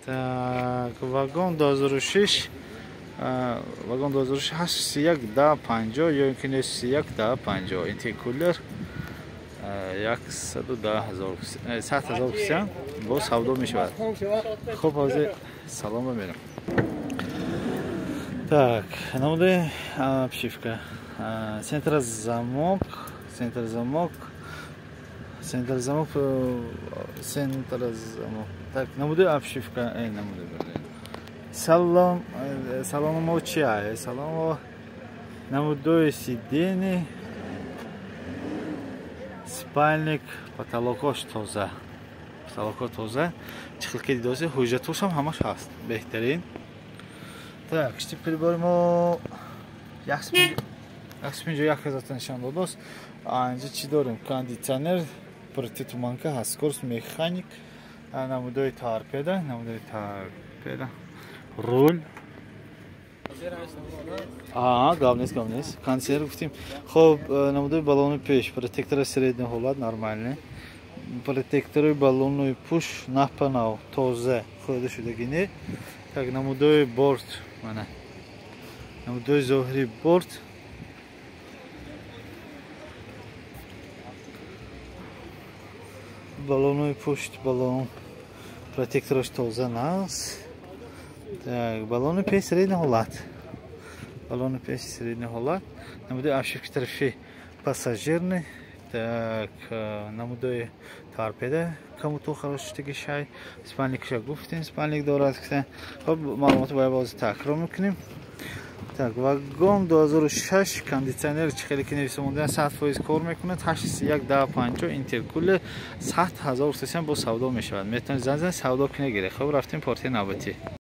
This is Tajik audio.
Так, вагон 2006, вагон 2006 831 10 50 ё инки 931 10 50. Интеркулер 110 ҳазор, 100 ҳазор кисям бо савдо мешавад. Хуб, ҳозир салом бимерам. Так, намудаи обшивка. Центр замок, центр замок, центр замок, центр замок. Так, намудаи обшивка, намудаи блин. Салон, салон мо чи ай? Салон намудои сидени, спальник, потолокош тоза. Потолоко тоза. Чӣ хел ки дидоси, ҳуҷҷатошам ҳамаш ҳаст. Беҳтарин. Так, шти прибори мо 151 ҳазорта нишон додост. Инҷа чӣ дорем? Кондитсионер, протитуманка ҳаст, скорость механик, намудои торпеда, намудои торпеда, рул. Гап нест, гап нест. Кондитсионер гуфтем. Хоб, намудои баллони пеш, протектори средний ҳолат, нормальный. Протектори баллони пуш напанав, тоза, хӯрда шудагӣ не. Так, намудои борт, мана. Намудои зоҳири борт. Баллонои пушт, баллон протектораш тоза наст. Так, баллони пеш средний ҳолат. Баллони пеш средний ҳолат. Намудои обшивки тарафи пассажирный. Так, намудои торпеда камуто хорош шудаги шай. Спальникша гуфтем, спальник дорад. Хоб, маълумотро бояд боз такрор мекунем. Так, вагон 2006, кондитсионер чӣ хеле ки нависомондаан 100% кор мекунад. 831 10 50, интеркулер 100 ҳазор сесям бо савдо мешавад. Метавонед занг занед, савдо кунед, гиред. Хоб, рафтем партияи навбатӣ.